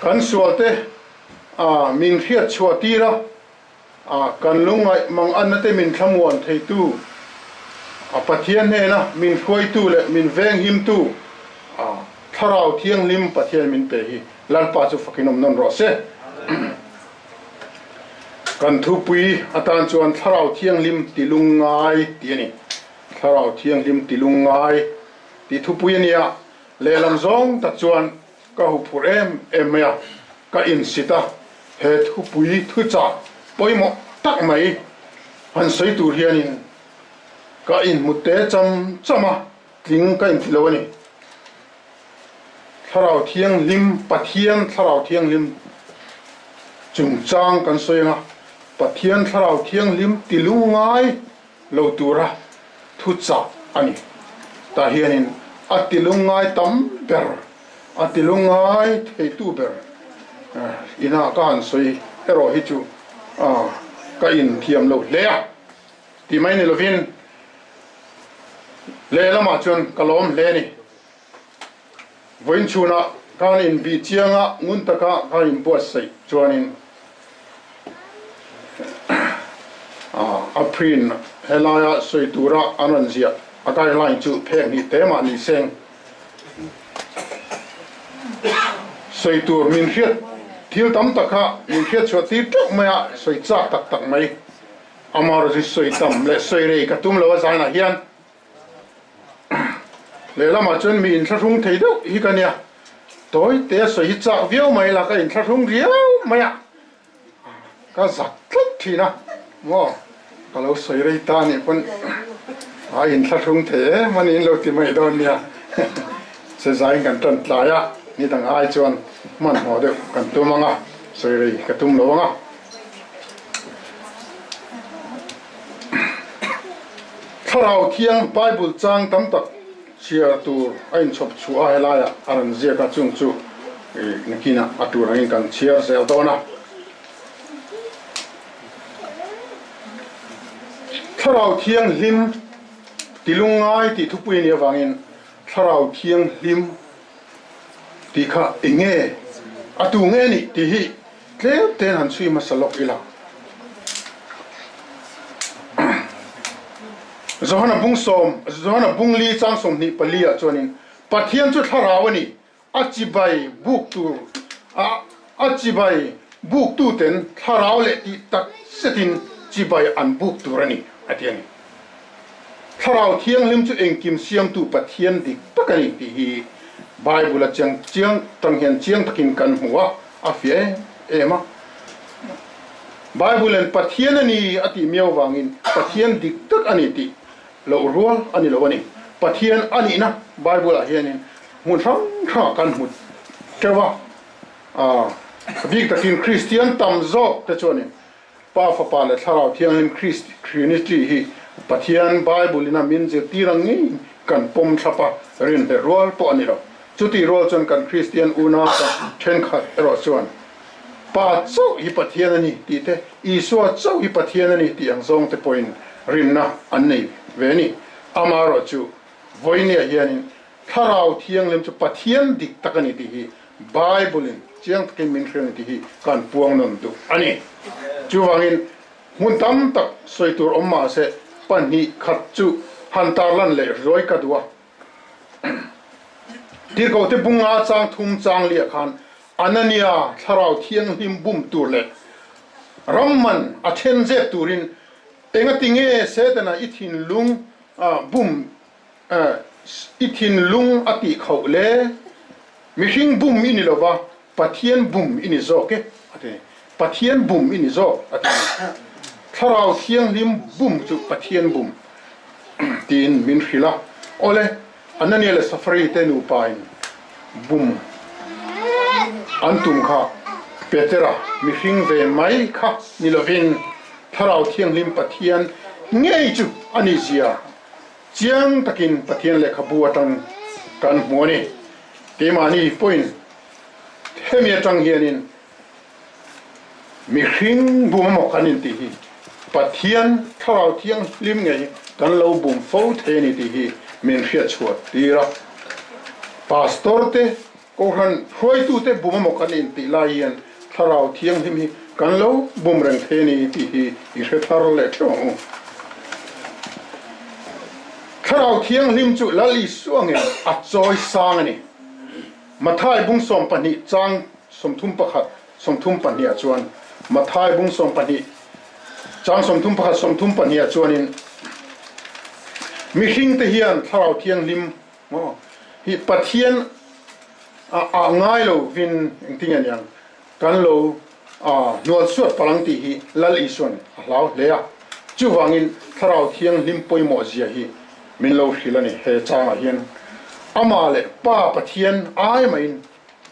Kan sualte min hriat chhuah tir a, kan lungngaih manganna te min thlamuan theitu, Pathian hnena min hruaitu leh min venghimtu Thlarau Thianghlim Pathian min pe hi Lalpa chu fakin awm nawn rawh se. Kan thupui atan chuan Thlarau Thianghlim ti lungngai tih a ni. Thlarau Thianghlim ti lungngai tih thupui a ni a, lehlam zawng tak chuan ka huphurh em em mai a, ka insit a, he thupui thuchah pawimawh tak mai han sawi tur hianin ka inhmu te cham cham a, tling ka inti lo a ni. Thlarau Thianghlim, Pathian Thlarau Thianghlim chungchang kan sawi ang a, Pathian Thlarau Thianghlim ti lungngai lo tura thuchah a ni. Tah hianin a ti lungngai tam ber, a ti lungngai theitu ber ina ka han sawi erawh hi chu ka inthiam lo hle a ti mai ni lovin lehlamah chuan ka lawm hle a ni. Vawiin chhunah khan inbih chianga ngun taka khan inbuatsaih chuanin a print helaia sawi tura an rawn ziah a guideline chu phek hnih te mah ni seng sawi tur min hriat thil tam tak kha min hriat chhuah tir teuh mai a, sawi chak tak tak mai amaherawhchu sawi tam leh sawi rei ka tum lo a zainah hian. Lehlamah chuan mi inthlahrung thei deuh hi ka nia, tawi te a sawi hi chak viau mai la ka inthlahrung riau mai a, ka zak tlat thin a, maw ka lo sawi rei ta anih pawn a inthlahrung thei em a niin lo ti mai dawn nia, sezaiin kan tan tlai a, nidang ai chuan hmanhmawh deuh kan tum ang a, sawi rei ka tum lo ang a. Thlarau Thiang Bible chang tam tak chhiar tur a inchhawp chhuah a, helaiah a rawn ziak a, chung chu nakinah a tur angin kan chhiar zel dawn a. Thlarau Thianghlim ti lungngai tih thupui a nih avangin Thlarau Thianghlim tih kha eng nge a tu nge nih tih hi Tlem ten han chhui hmasa lawk ila. Johana bung sawm, Johana bung li chang 24 ah chuanin Pathian chu thlarau a ni, a chibai buk tur a a chibai buk tu ten thlarau leh tih tak zetin chibai an buk tur a ni a ti a ni. Thlarau Thianghlim chu engkim siamtu Pathian dik tak a ni tih hi Bible a chiang chiang tang hian chiang takin kan hmu a, a fiah em em a. Bible in Pathian a ni a tih miau vangin Pathian dik tak a ni tih loh rual a ni lo a ni. Pathian a nihna Bible ah hianin hmun hrang hrangah kan hmu teuh a, a bik takin Kristian tam zawk te chuanin Pa, Fapa leh Thlarau Thianghlim Christ Trinity hi Pathian Bible in a min zirtir ang ngeiin kan pawm thlap a, rinhleh rual pawh a ni lo. Chutih rual chuan kan Kristian unaupa thenkhat erawh chuan Pa chauh hi Pathian a ni tih te, Isua chauh hi Pathian a ni tih ang zawng te pawhin rinna an nei ve a ni. Amaherawh chu vawinia hianin Thlarau Thianghlim chu Pathian dik tak a ni tih hi Bible in chiang takin min hrilh a ni tih hi kan puang nawn duh a ni. Chuvangin hmun tam tak sawi tur awm mah se pahnih khat chu han tarlan leh ruai ka duh a. Tirhkohte bunga chang thum chang liah khan Anania Thlarau Thianghlim bum tur leh ram man a then zep turin engatinge Setana i thinlung bum I thinlung a tih khauh le, mihring bum i ni lo va, Pathian bum i ni zawk e, a ti. Pathian bum i ni zawk, a ti. Thlarau Thianghlim bum chu Pathian bum tiin min hrilh a. Awle, Anania leh Safari te nupain bum an tum kha Petera mihring ve mai kha ni lovin Thlarau Thianghlim Pathian ngei chu a ni zia Chiang takin Pathian lehkhabu atang kan hmu a ni. Keimahni pawhin hemi atang hianin mihring bum emaw kan intih hi Pathian Thlarau Thianghlim ngei hi kan lo bum fo thei a ni tih hi min hriatchhuah tir a. Pastor te. Kohhran hruaitute bum emaw kan intih lai hian Thlarau Thianghlim hi kan lo bum reng thei a ni tih hi i hre thar leh theuh ang u. Thlarau Thianghlim chu Lal Isua nge a chawi sang a ni. Mathai bung 12 chang 31, 32 ah chuan Mathai bung 12 chang 31, 32 ah chuanin mihringte hian Thlarau Thianghlim Maw? Hi Pathian ah ngai lo vin engtin nge niang kan lo hnual suat palh ang tih hi Lal Isuan a hlau hle a. Chuvangin Thlarau Thianghlim pawimawh zia hi min lo hrilh a ni. He changah hian Amah leh Pa Pathian ai mahin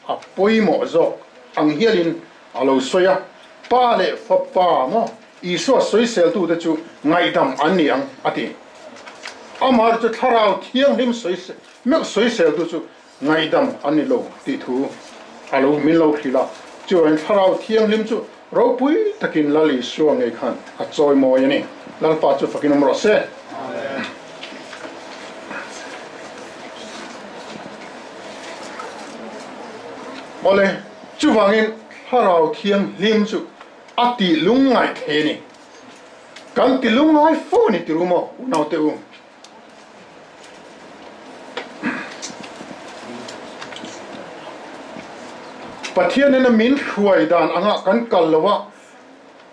a pawimawh zawk ang hialin a lo sawi a. Pa leh Fapa maw Isua sawiseltute chu ngaihdam an ni ang, a ti. Amah chu Thlarau Thianghlim meuh sawiseltu chu ngaihdam an ni lo tih thu a lo min lo hrilh a. Chuvangin Thlarau Thianghlim chu ropui takin Lal Isua ngei khan a chawimawi a ni. Lalpa chu fakin awm rawh se. Awle, chuvangin Thlarau Thianghlim chu A ti lungngai thei a ni. Kan ti lungngai fo a ni ti ru maw unaute u? Pathian in a min hruai dan anga kan kal lo a,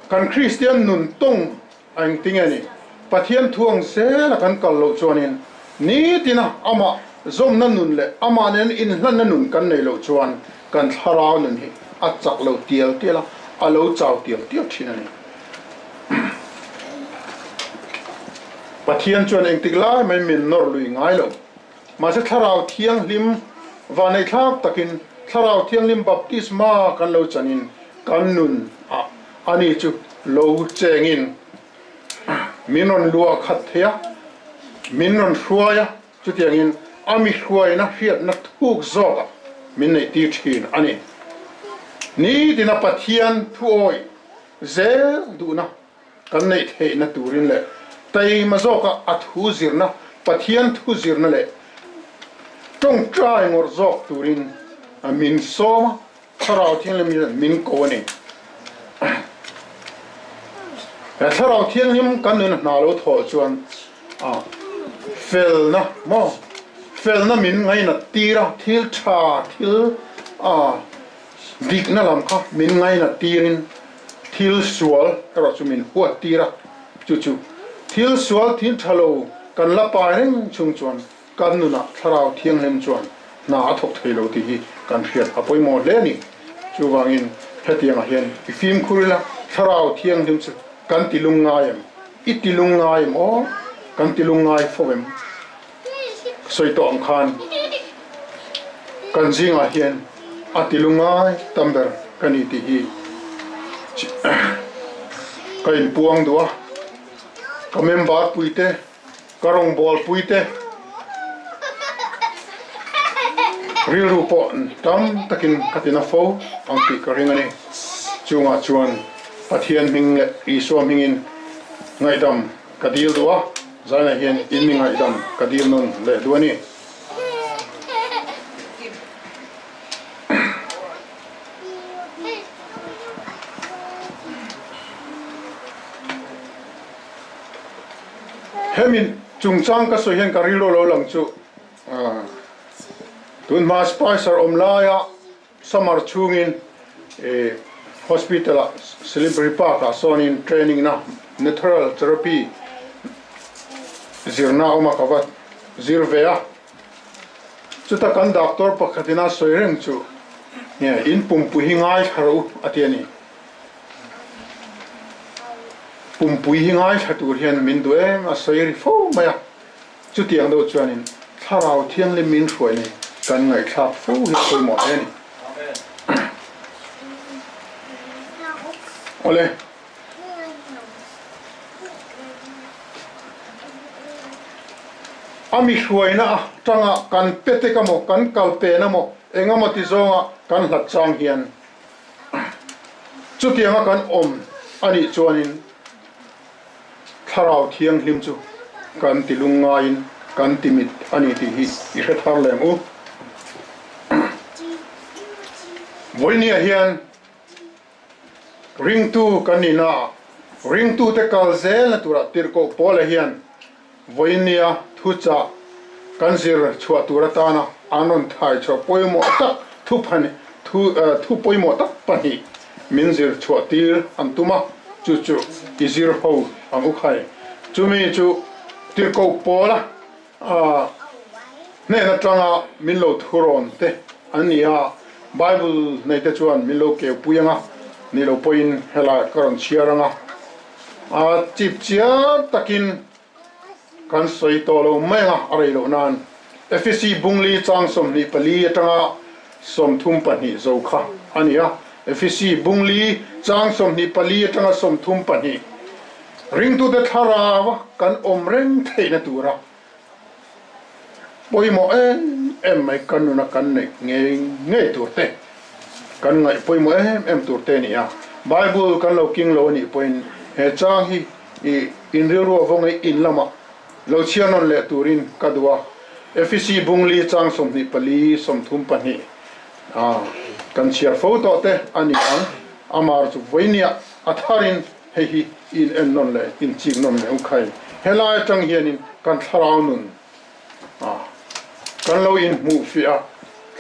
kan Kristian nun tawng a engtin nge ni? Pathian thu ang zel a kan kal loh chuanin nitina amah zawmna nun leh amah nen inhlanna nun kan nei loh chuan Kan thlarau nun hi a chak lo tial tial a, a lo chau tial tial thin a ni. Pathian chuan engtik lai mai min nawr lui ngai lo. Mahse Thlarau Thianghlim vaneihthlak takin Thlarau Thianghlim baptisma kan lo chanin kan nun ah ani chu lo chengin min rawn luah khat thei a, min rawn hruai a. Chutiangin a mi hruaina hriatna thuk zawkah min neihtir thin a ni. Nitina Pathian thuawih zel duhna kan neih theihna turin leh taima zawka a thu zirna, Pathian thu zirna leh tawngtai ngawrh zawk turin min sawm a, Thlarau Thianghlim hian min ko a ni. He Thlarau Thianghlim kan nun hna lo thawh chuan felna maw felna min ngainat tir a, thil tha thil dikna lam kha min ngainat tirin thil sual erawh chu min huat tir a, chu chu thil sual thil tha lo kan la pai reng chung chuan Kan nunah Thlarau Thianghlim chuan hna a thawk thei lo tih hi kan hriat a pawimawh hle a ni. Chuvangin hetiangah hian i fimkhur ila, Thlarau Thianghlim chu kan ti lungngai em? I ti lungngai em aw? Kan ti lungngai fo em? Sawi tawh ang khan kan zingah hian a ti lungngai tam ber ka ni tih hi ka inpuang duh a, ka member puite, Ka rawngbawlpui te rilru pawh tam takin ka tina fo ang tih ka ring a ni. Chungah chuan Pathian hming leh Isua hmingin ngaihdam ka dil duh a, zainah hian in mi ngaihdam ka dil nawn leh duh a ni. Hemi chungchang ka sawi hian ka rilru lo lang chu tunhma Spicer awm laia summer chhungin hospital ah Silbury Park ah sawnin training na natural therapy zirna awm a ka va zir ve a, chuta kan doctor pakhatin a sawi reng chu in pumpui hi ngaithla rawh u a ti a ni. Pumpui hi ngaithla tur hian min duh em a sawi ri fo mai a, chutiang deuh chuanin Thlarau Thianghlim min hruai nei kan ngaihthlak fo hi a pawimawh hle a ni. Awle. A mi hruaina atanga kan petek emaw kan kalpen emaw engemaw ti zawnga kan hlat chang hian Chutianga kan awm a nih chuanin Thlarau Thianghlim chu kan ti lungngaiin kan ti mit a ni tih hi i hre thar lem u. Vawinia hian ringtu kan nihna ah ringtute kal zelna turah tirhkoh Paula hian vawinia thuchah kan zir chhuah tur atana an rawn thai chhuah pawimawh tak thu thu pawimawh tak pahnih min zir chhuah tir an tum a, chu chu i zir ho ang u khai. Chumi chu tirhkoh Paula Hnen atanga min lo thurawn te an ni a, Bible nei te chuan min lo keupui ang a, ni lo pawhin helai ka rawn chhiar ang a, a chip chiar takin kan sawi tawh lo mai ang a, a rei loh nan Efesi bungli chang 24 atanga 32 zo kha a ni a, Efesi bungli chang 24 atanga 32. Ringtute thlarau kan awm reng theihna tura pawimawh em em mai kan nuna kan neih ngei ngei tur te, kan ngaih pawimawh em em tur te a ni a. Bible kan lo king lo a nih pawhin he chang hi i inrilru avawngei in lamah lo chhiar nawn leh turin ka duh a. Efesi bungli chang 24, 32 kan chhiar fo tawh te a ni ang. Amar chu vawinia a tharin Hei hi in en nawn leh in chik nawn leh u khai. Helai atang hianin kan thlarau nun a kan lo inhmuh fiah a,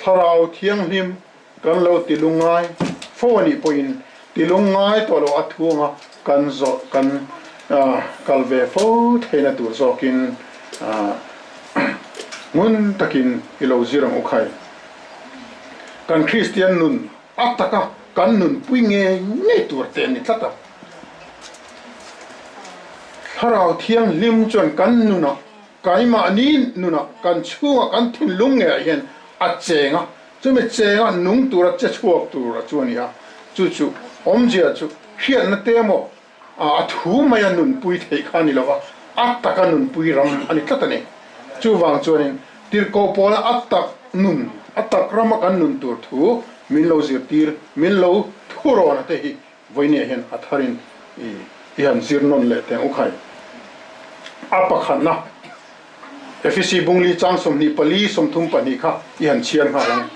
thlarau thianghlim kan lo ti lungngai fo a nih pawhin ti lungngai tawh lo a thuanga kan zawh kan kal ve fo theihna tur zawkin ngun takin i lo zir ang u khai. Kan Kristian nun A taka kan nunpui ngei ngei tur te a ni tlat a. Thlarau Thianghlim chuan kan nunah, keimahni nunah, kan chhungah, kan thinlung ngeiah hian a cheng a, chumi chenga nung tura che chhuak tur a chu a ni a. Chu chu awmzia chu hriatna te emaw a thu maia nunpui theih kha a ni lo va, a taka nunpui ram a ni tlat a ni. Chuvang chuanin tirhkoh pawla a tak nun, a tak rama kan nun tur thu min lo zirtir, min lo thurawn a te hi vawinia hian a tharin i han zir nawn leh teng u khai. A pakhatna, Efesi bungli chang 24, 32 kha i han chhiar nghal ang.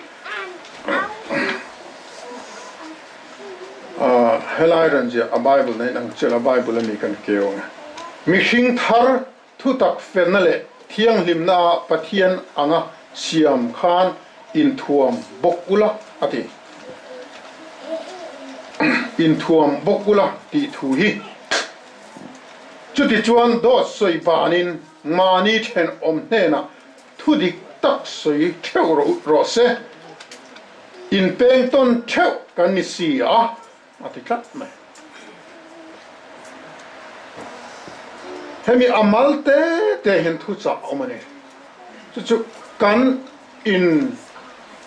Helai ran ziah a Bible na in ang chiah la Bible a mi kan keu ang e. Mihring thar thutak felna leh thianghlimna ah Pathian anga siam khan inthuam bawk ula a ti. Inthuam bawk ula tih thu hi. Chutichuan dawt sawi banin mahni thenawm hnenah Thu dik tak sawi theuh rawh se, inpeng tawn theuh kan ni si a, a ti tlat mai. Hemi a mal te te hian thu chah a awm a ni. Chu chu kan in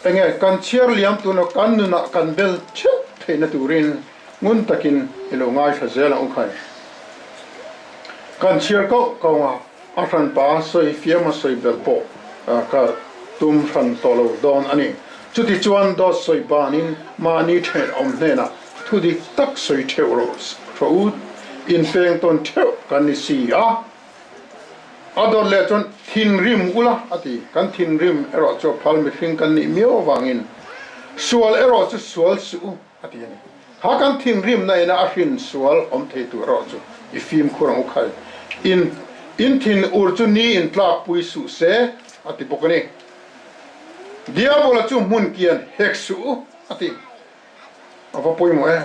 enge kan chhiar liam tuna kan nunah kan bel theuh theihna turin ngun takin i lo ngaithla zel ang u khai. Kan chhiar koh ko ang a. A hranpa sawi fiam a sawi belh pawh ka tum hran tawh lo dawn a ni. Chutichuan dawt sawi banin mahni thenawm hnenah thu dik tak sawi theuh rawh rawh u, inpeng tawn theuh kan ni si a. A dawt leh chuan thinrim ula a ti. Kan thinrim erawh chu a phal mihring kan nih miau avangin sual erawh chu sual suh u a ti a ni. Kha kan thinrimna ina a hrin sual awm thei tur erawh chu i fimkhur ang u khai. In in thin ur chu ni in tlakpui suh se a ti bawk a ni. Diabola chu hmun kian hek suh u a ti. A va pawimawh e.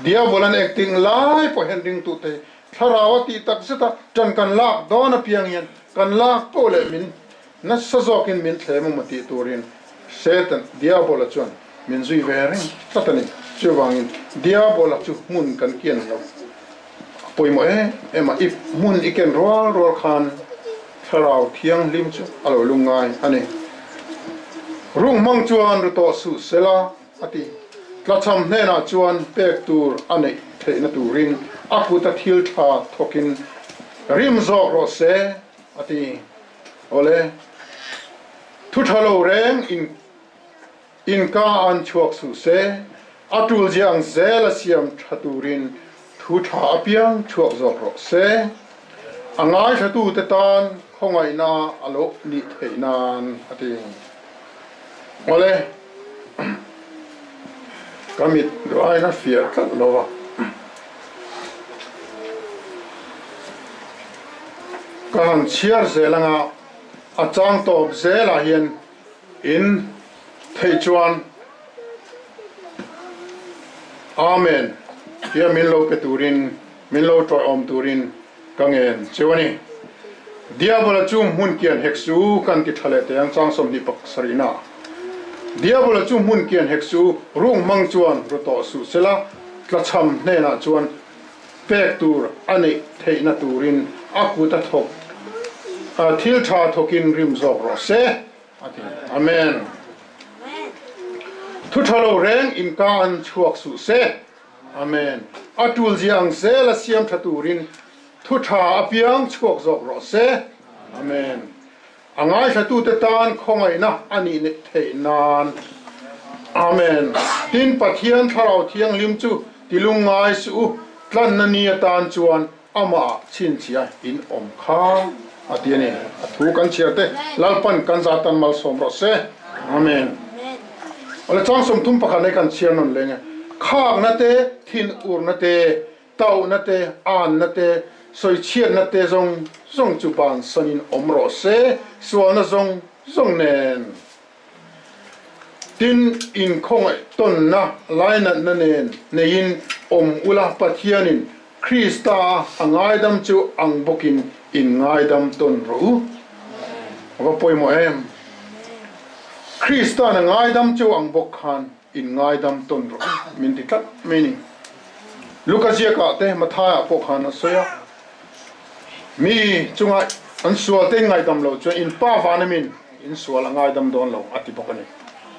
Diabolan engtik lai pawh hian ringtu te thlarau a tih tak zet a, ṭan kan lak dawn apiang hian kan lak poh leh min Nasa zawkin min thlem emaw tih turin Satan, Diabola chuan min zui ve reng tlat a ni. Chuvangin Diabola chu hmun kan kian lo. A pawimawh em em a, i hmun i ken rual rual khan Thlarau Thianghlim chu a lo lungngai a ni. Rung hmang chuan ru tawh suh sela a ti. Tlachham hnenah chuan pek tur a neih theihna turin a kuta thil tha thawkin rim zawk rawh se a ti. Awle, thu tha lo reng in inka an chhuak suh se, a tul zia ang zel a siam tha turin thu tha apiang chhuak zawk rawh se. A ngaithlatute tan khawngaihna a lo nih theih nan a ti. Awle. Ka mit duh aiin a fiah tlat lo a. Ka han chhiar zel anga a chang tawp zelah hian in theih chuan Amen tia min lo pe turin min lo tawihawm turin ka ngen cheu a ni. Diabola chu hmun kian hek su kan ti tha leh teh ang chang 27 na. Diabola chu hmun kian hek su ruk hmang chuan ru tawh suh sela tlachham hnenah chuan pek tur a neih theihna turin a kut a thawk thil tha thawkin rim zawk rawh se a ti. Amen. Thu tha lo reng in ka an chhuak suh se. Amen. A tul zia ang zel a siam tha turin thu tha apiang chhuak zawk rawh se. Amen. A ngaithlatute tan khawngaihna a nih theih nan. Amen. Tin, Pathian Thlarau Thianghlim chu tilung ngai suh u, tlanna ni atan chuan amah chhinchhia in awm kha a ti a ni. A thu kan chhiar te Lalpan kan za tan malsawm rawh se. Amen. Awle chang 31 nei kan chhiar nawn leng e. Khakna te, thin urna te, tauhna te, anna te, sawichhiatna te zawng zawng chu bansanin awm rawh se, sualna zawng zawng nen. Tin, inkhawngaih tawnna lainatna nen neiin awm ula Pathianin Krista a ngaidam chu ang bawkin in ngaidam tawn rawh u. A va pawimawh em! Krista'n a ngaidam chu ang bawk khan in ngaidam tawn rawh u min ti tlat mai ni. Luka ziakah te Matthaiah pawh khan a sawi a, Mi chunga an sual te in ngaidam lo chuan in Pa van amin in sual a ngaidam dawn lo a ti bawk a ni.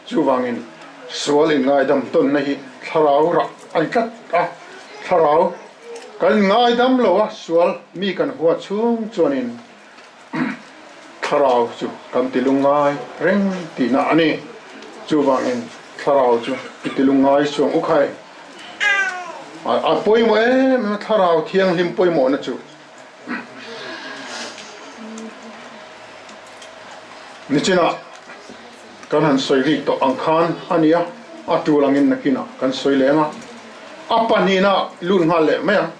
Chuvangin sual in ngaidam tawnna hi thlarau rah a ni tlat a, thlarau kan ngaidam lo a sual mi kan hua chhung chuanin thlarau chu kan ti lungngai reng tihna a ni. Chuvangin thlarau chu i ti lungngai suang u khai. A pawimawh em em a thlarau thianghlim pawimawhna chu. Nichinah kan han sawi rik tawh ang khan a nia, a tul angin nakinah kan sawi leng a, a pahnihna lut nghal leh mai ang.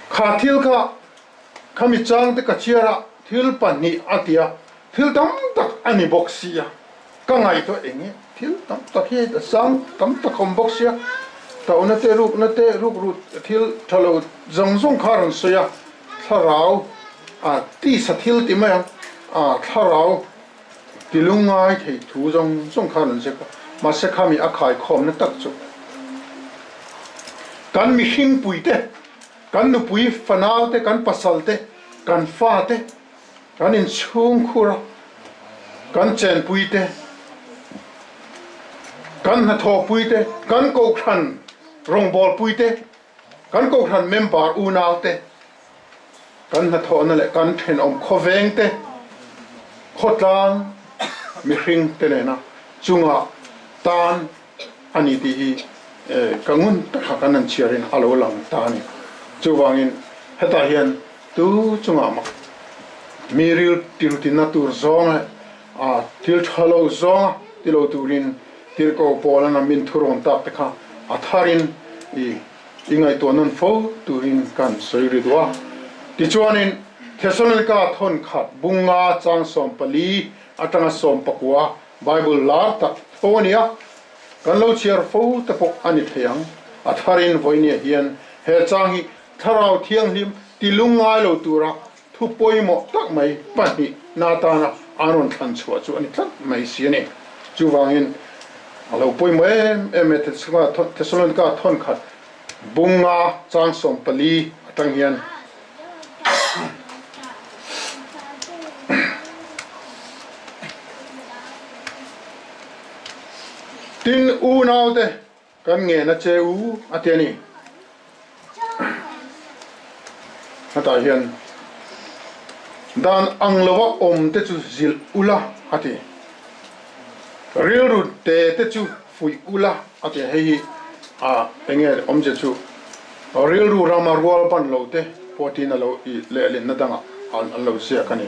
Kha thil kha khami changte ka chhiar a, thil pahnih a ti a, thil tam tak a ni bawk si a, ka ngaihtuah eng nge thil tam tak hi a sang tam tak awm bawk sia, tauhna te rukna te rukru thil tha lo zawng zawng kha a rawn sawi a, thlarau a tisa thil ti mai ang a, thlarau Ti lungngai thei thu zawng zawng khan an zek a, mahse khami a khaikhawmna tak chu kan mihring puite, kan nupui fanaute, kan pasalte, kan fate, kan inchhungkhura kan chenpuite, kan hnathawhpuite, kan kohhran rawngbawlpuite, Kan kohhran member unaute, kan hnathawhna leh kan thenawm khawvengte, khawtlang mihringte nena chunga tan a ni tih hi ka ngun taka kan han chhiarin a lo lang ta a ni. Chuvangin hetah hian tu chungah mah mi ril tirtina tur zawng leh thil tha lo zawnga ti lo turin Tirhkoh Paula'n a min thurawn tak te kha a tharin i i ngaihtuah nawn fo turin kan sawi ri duh a. Tichuanin, Thesalonika thawn khat bunga chang 14 atanga 19 Bible lar tak tho a ni a, kan lo chhiar fo te pawh a ni thei ang. A tharin vawinia hian he chang hi Thlarau Thianghlim ti lungngai lo tura thu pawimawh tak mai pahnih na atana an rawn thlan chhuah chu a ni tlat mai si a ni. Chuvangin a lo pawimawh em em e Thesalonika thawnkhat bunga chang 14 atang hian Tin unaute Kan ngen a che u a ti a ni. Hetah hian dan ang lova awm te chu zilh ula a ti. Rilru te te chu fuih ula a ti. Hei hi a enge awmzia chu rilru rama rual ban lo te pawh tiin a lo i lehlinna dangah an lo ziak a ni.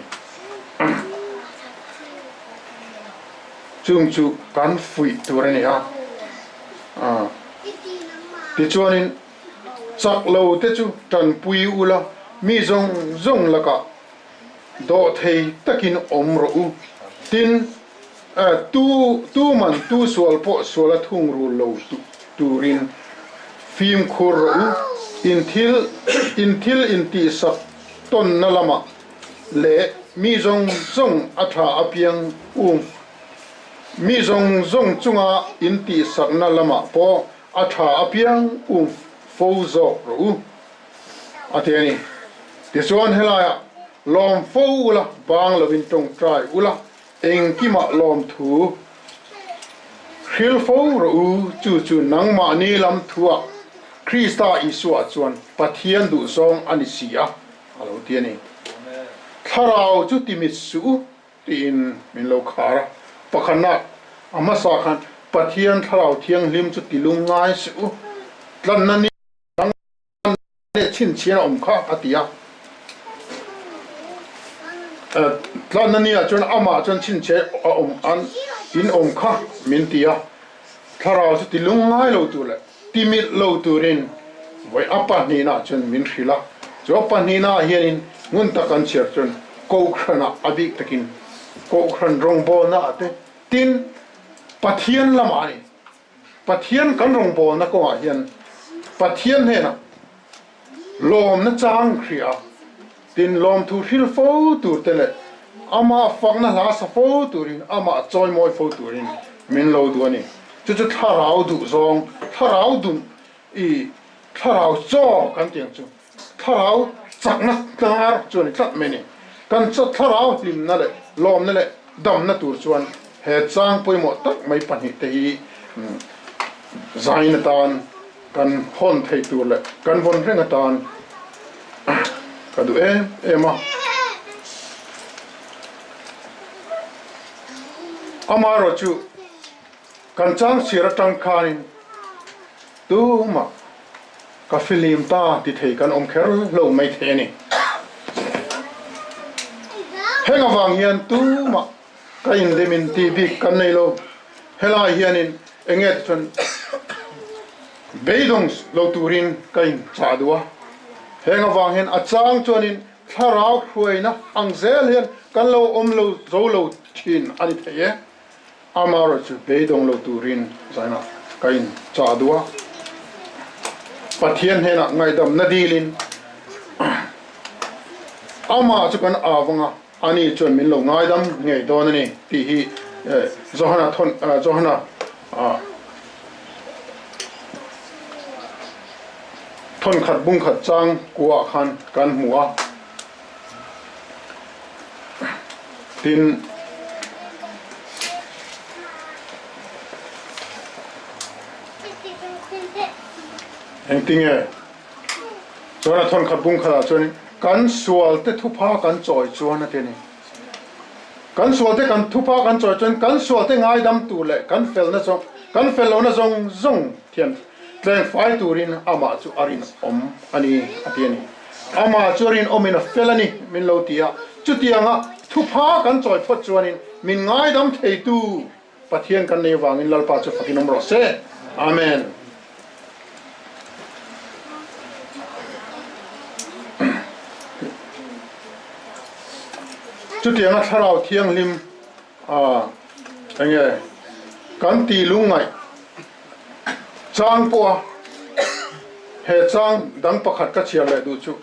Chung chu kan fuih tur a ni a. Tichuanin chak lo te chu tanpui ula, mi zawng zawng lakah dawhthei takin awm rawh u. Tin, tu tuman tu sual pawh sual a thungrul lo turin fimkhur rawh u. In thil in thil intihsak tawnna lamah leh mi zawng zawng a tha apiang u. Mi zawng zawng chunga intihsakna lamah pawh a tha apiang um fo zawk rawh u, a ti a ni. Tichuan helaiah lawm fo ula, bang lovin tawngtai ula, engkimah lawmthu hril fo rawh u, chu chu nangmahni lam thuah Krista Isua chuan Pathian duhzawng a ni si a, a lo ti a ni. Thlarau chu timit suh u. Tiin min lo khar a. Pakhatna, a hmasa khan Pathian Thlarau Thianghlim chu ti lung ngai suh u, tlanna ni dang leh chhinchhian a awm kha a ti a. Tlanna ni ah chuan amah chuan chhinchhian a awm an in awm kha min ti a. Thlarau chu ti lung ngai lo tur leh ti milh lo turin vawi a pahnihna chuan min hrilh a. Chu a pahnihna ah hianin ngun tak an chhiar chuan Kohhranah a bik takin Kohhran rawngbawlna ah te tin Pathian lamah a ni. Pathian kan rawngbawlna kawngah hian Pathian hnenah lawmna chang hria tin lawmthu hril fo tur te leh amah fakna hla sa fo turin amah chawimawi fo turin min lo duh a ni. Chu chu thlarau duh zawng, thlarau duh i thlarau chaw kan tih ang chu thlarau chakna tlar chu a ni tlat mai a ni. Kan thlarau hlimna leh lawmna leh damna tur chuan he chang pawimawh tak mai pahnihte hi zain atan Kan hawn thei tur leh kan vawn reng atan ka duh em em a. Amaherawh chu kan chang chhiar atang khanin tumah ka filim ta ti thei kan awm kher lo mai thei a ni. Heng avang hian tumah Ka indim in tih bik kan nei lo. Helai hianin enge ti chuan beidawng lo turin ka inchah duh a. Heng avang hian a chang chuanin thlarau hruaina ang zel hian kan lo awm lo zo lo thin a ni thei e. Amaherawhchu beidawng lo turin zainah ka inchah duh a. Pathian hnenah ngaihdamna dilin amah chu kan avang a. Ani chuan min lo ngaidam ngei dawn a ni tih hi Johana thawn Johana thawnkhat bungkhat chang kuah khan kan hmu a. Tin, engtinge? Chuan a thawnkhat bungkhat ah chuan kan sual te thupha kan chawi chuan a ti a ni. Kan sual te kan thupha kan chawi chuan kan sual te ngaidam tur leh kan felna zawng kan fel lohna zawng zawng thian tleng fai turin amah chu a rinawm a ni a ti a ni. Amah chu a rinawmin a fel a ni min lo ti a. Chutianga thupha kan chawi phawt chuanin min ngaidam theitu Pathian kan nei avangin Lalpa chu fakin awm rawh se. Amen. Chutianga Thlarau Thianghlim a enge kan tih lungngaih chang pawha he chang dang pakhat ka chhiar leh duh chu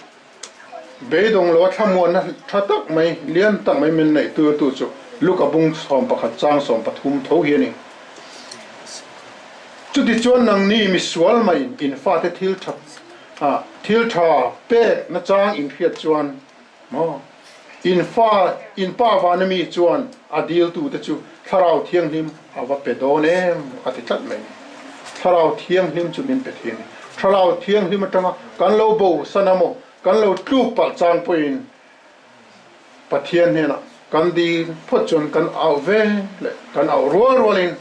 Beidawng lo a thlamuanna tha tak mai, lian tak mai min neih turtu chu Luka bung 11 chang 13 tho hi a ni. Chutichuan nangni misual maiin in fate thil tha thil tha pek nachang in hriat chuan maw in fa in pa vana mi chuan a diltute chu Thlarau Thianghlim a va pe dawn em a ti tlat mai. Thlarau Thianghlim chu min pe thei a ni. Thlarau Thianghlim atanga kan lo bo san a maw, kan lo tluk palh chang pawhin Pathian hnenah kan dil phawt chuan kan auh ve leh kan auh rual rualin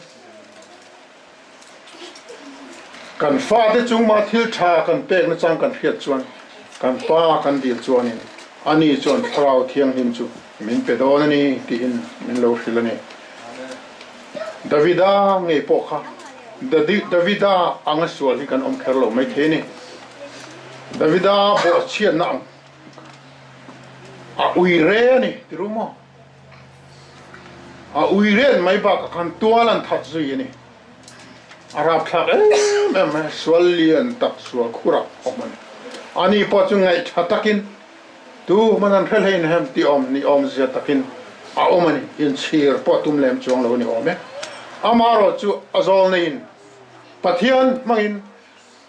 kan fate chungmah thil tha kan pek nachang kan hriat chuan kan Pa kan dil chuanin ani chuan Thlarau Thianghlim chu min pe dawn a ni tiin min lo hrilh a ni. Davida ngei pawh kha Davida anga sual hi kan awm kher lo maithei a ni. Davida bawhchhiatna ang a ui re a ni ti ru maw? A ui ren mai bakah khan tual an that zui a ni. A rapthlak em em mai, sual lian tak sual khurah awm a ni. Ani pawh chu ngaihtha takin tu hman an hre hlein hem ti awm ni awmzia takin a awm a ni. Inchhir pawh tum lem chuang lo a ni awm e. Amaherawh chu a zawl neiin Pathian hmangin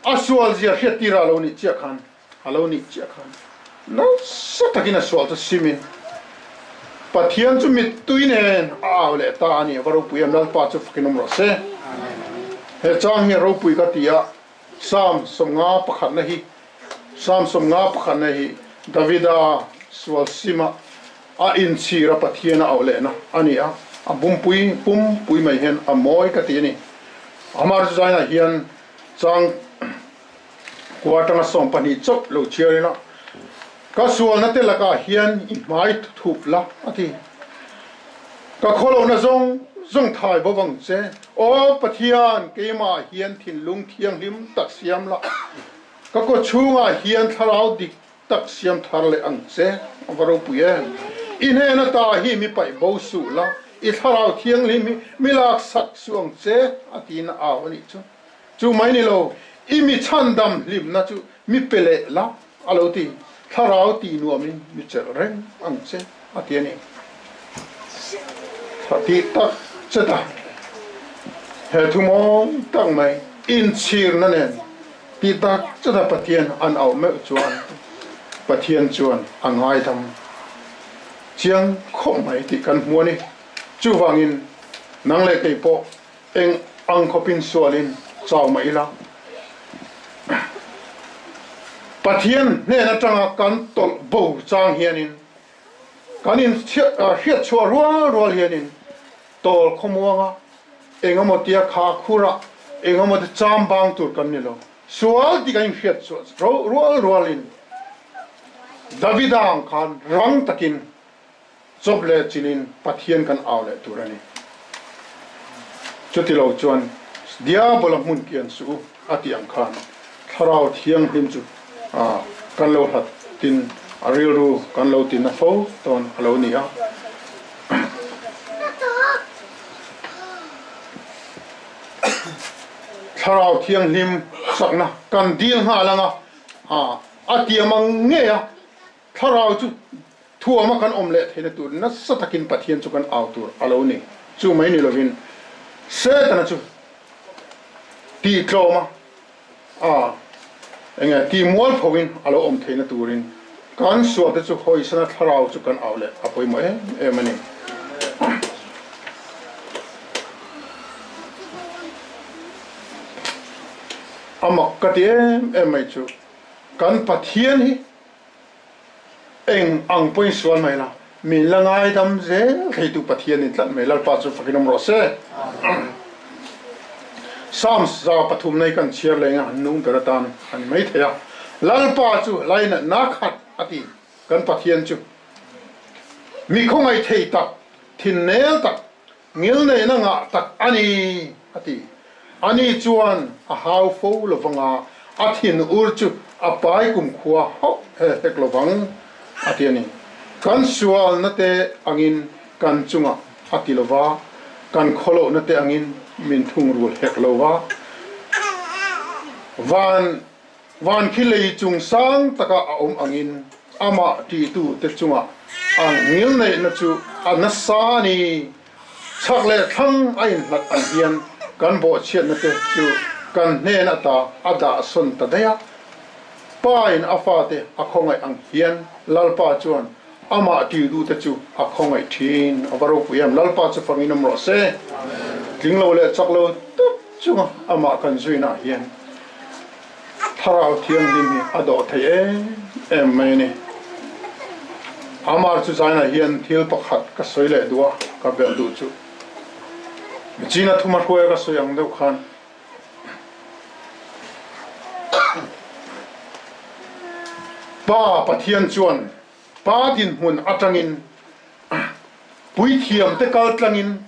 a sualzia hriattir a lo nih chiah khan A lo nih chiah khan nasa takin a sual chu simin Pathian chu mittui nen a au leh ta a ni. A va ropui em? Lalpa chu fakin awm rawh se. He chang hi a ropui ka ti a, Psalm 50 pakhatna hi Psalm 50 pakhatna hi Davida sual sima a inchhir a Pathian a auh lehna a ni a, a bumpui pumpui mai hian a mawi ka ti a ni. Amar chu zainah hian chang Khua atanga 12 chauh lo chhiar ila, Ka sualna te lakah hian i hmai thup la, a ti. Ka khawlohna zawng zawng thai bo vang che. Aw Pathian, keimah hian thinlung thianghlim tak siam la, ka kaw chhungah hian thlarau dik tak siam thar leh ang che, a va ropui em! I hnen ata hi mi paih bo suh la, i thlarau thianghlim hi mi laksak suh ang che, a tiin a au a nih chu. Chu mai ni lo, i mi chhandam hlimna chu mi pe leh la, a lo ti. Thlarau ti nuamin mi chelh reng ang che, a ti a ni. Thla tih tak che ta, he thu mawi tak mai inchhirna nen tih tak che ta Pathian an auh meuh chuan Pathian chuan a ngaidam chiang khawp mai tih kan hmu a ni. Chuvangin nang leh kei pawh Eng ang khawpin sualin chau mah ila, Pathian hnen atanga kan tawlh bo chang hianin, kan in hriatchhuah rual rual hianin tawl khawmuanga eng emaw tia kha khura eng emaw te cham bang tur kan ni lo. Sual tih kan inhriatchhuah rual rualin Davida ang khan rang takin Chawp leh chilin Pathian kan au leh tur a ni. Chuti lo chuan Diabola hmun kian suh u a tih ang khan Thlarau Thianghlim chu kan lo hlat tin a rilru kan lo ti na fo tawn a lo ni a. Thlarau Thianghlim chakna kan dil nghal anga a tiam ang ngei a Thlarau chu thuama kan awm leh theihna tur nasa takin Pathian chu kan au tur a lo ni. Chu mai ni lovin Setana chu tihtlawma a enge tihmualphoin a lo awm theihna turin kan sualte chu hawisana thlarau chu kan au leh a pawimawh em em a ni. A mak ka ti em em mai chu kan Pathian hi Eng ang pawhin sual mai la, min la ngaidam zel theitu Pathian in tlat mai Lalpa chu fakin awm rawh se. Psalms 103 nei kan chhiar leh anga han nung ber atan a ni mai thei a. Lalpa chu lainatna khat a ti, kan Pathian chu mi khawngaih thei tak, thinnel tak, ngilneihna ngah tak a ni, a ti. Ani chuan a hau fo lovanga a thin ur chu a pai kumkhua hauh he hlek lovang, a ti a ni. Kan sualna te angin kan chungah a ti lova, kan khawlohna te angin min thungrul hek lova. Van Van khi lei chung sang taka a awm angin amah ṭihtute chungah a ngilneihna chu a nasa a ni. Chhak leh thlang a inhlat ang hian kan bawhchhiatna te chu kan hnen ata a dah sawn ta daih a. Pa in a fate a khawngaih ang hian Lalpa chuan amah ṭihtute chu a khawngaih ṭhin. A va ropui em! Lalpa chu fangin awm rawh se. Tling lo leh chak lo tak chunga amah kan zuinaah hian Thlarau Thianghlim hi a dawh thei em em mai a ni. Amar chu zainah hian thil pakhat ka sawi leh duh a, ka belh duh chu. China thuma hruaia ka sawi ang deuh khan Pa Pathian chuan Pa dinhmun atangin puithiamte kal tlangin.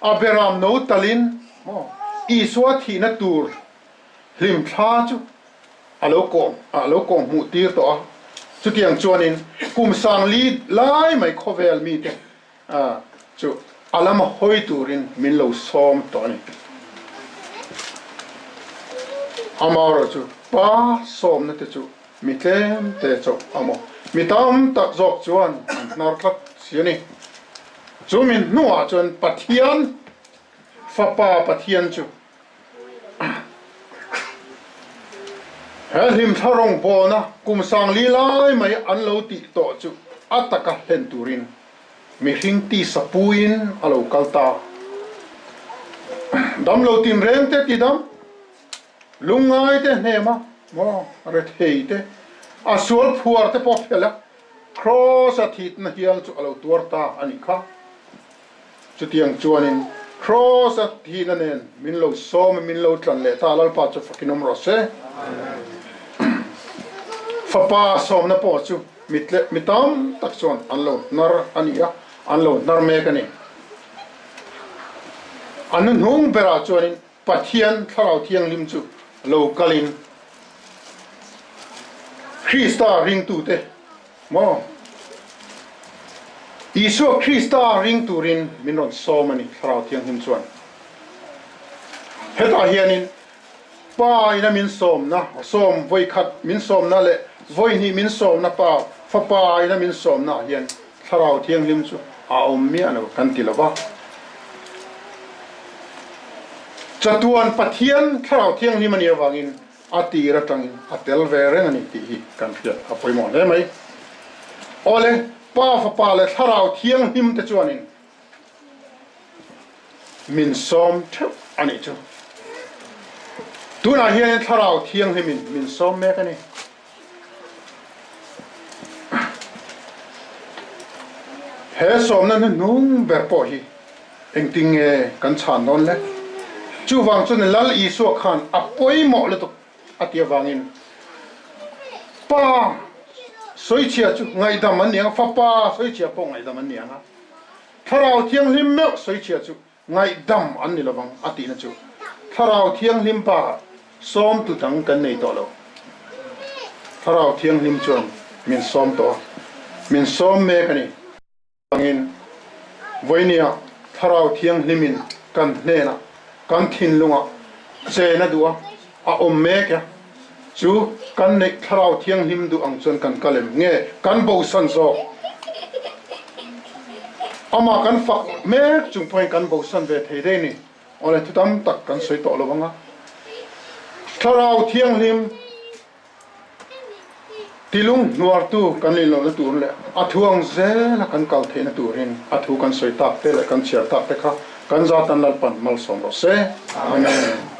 A beram no talin maw Isua thihna tur hlimthla chu a lo kawm a lo kawm hmuh tir tawh a. Chutiang chuanin kum sang li lai mai khawvel mite chu a lama hawi turin min lo sawm tawh a ni. Amaherawhchu chu pa sawmna te chu mi tlem te chauh a maw? Mi tam tak zawk chuan an hnar tlat si a ni. Chu min hnuah chuan Pathian, Fapa Pathian chu he hlimthla rawngbawlna kum sangli lai mai an lo tih tawh chu a taka hlen turin mihring tisa puiin a lo kal ta. Damlo tinreng te tidam. Lungngai te hnem a, maw rethei te, a sual phuar te pawh phelh a, Kraws a thitna hial chu a lo tuar ta a nih kha. Chutiang chuanin Kraws a thihna nen min lo sawm a, min lo tlan leh ta, Lalpa chu fakin awm rawh se. Fapa sawmna pawh chu mi tam tak chuan an lo hnar a ni a, an lo hnar mek a ni. A hnuhnung berah chuanin Pathian Thlarau Thianghlim chu lo kalin Krista ringtute maw Isua Krista ring turin min rawn sawm a ni Thlarau Thianghlim chuan. Hetah hianin Pa ina min sawmna, sawm vawikhat min sawmna leh vawihnih min sawmna Pa, Fapa ina min sawmna ah hian Thlarau Thianghlim chu a awm miah lo kan ti lo va. Chatuan Pathian Thlarau Thianghlim a nih avangin a tir atangin a tel ve reng a ni tih hi kan hriat a pawimawh hle mai. Awle, Pa, Fapa leh Thlarau Thianghlim te chuanin min sawm theuh a nih chu. Tunah hianin Thlarau Thianghlimin min sawm mek a ni. He sawmna hnuhnung ber pawh hi engtin nge kan chhan dawn le? Chuvang chuan Lal Isua khan a pawimawh lutuk a ti avangin Pa sawichhia chu ngaihdam an ni ang a, Fapa sawichhia pawh ngaihdam an ni ang a, Thlarau Thianghlim meuh sawichhia chu Ngaihdam an ni lovang a tihna chu Thlarau Thianghlim bakah sawmtu dang kan nei tawh lo. Thlarau Thianghlim chuan min sawm tawh a, min sawm mek a ni. Chuvangin, vawinia Thlarau Thianghlimin kan hnenah, kan thinlungah chen a duh a, a awm mek a, chu kan neih Thlarau Thianghlim duh ang chuan kan kal em? Nge kan bosan zawk? Amah kan fak mek chung pawhin kan bosan ve thei daih a ni. Awle, thu tam tak kan sawi tawh lo ang a. Thlarau Thianghlim tilung hnuartu kan nih lohna tur leh a thu ang zela kan kal theihna turin a thu kan sawi tak te leh kan chhiar tak te kha kan zatan Lalpan malsawm rawh se. Amen.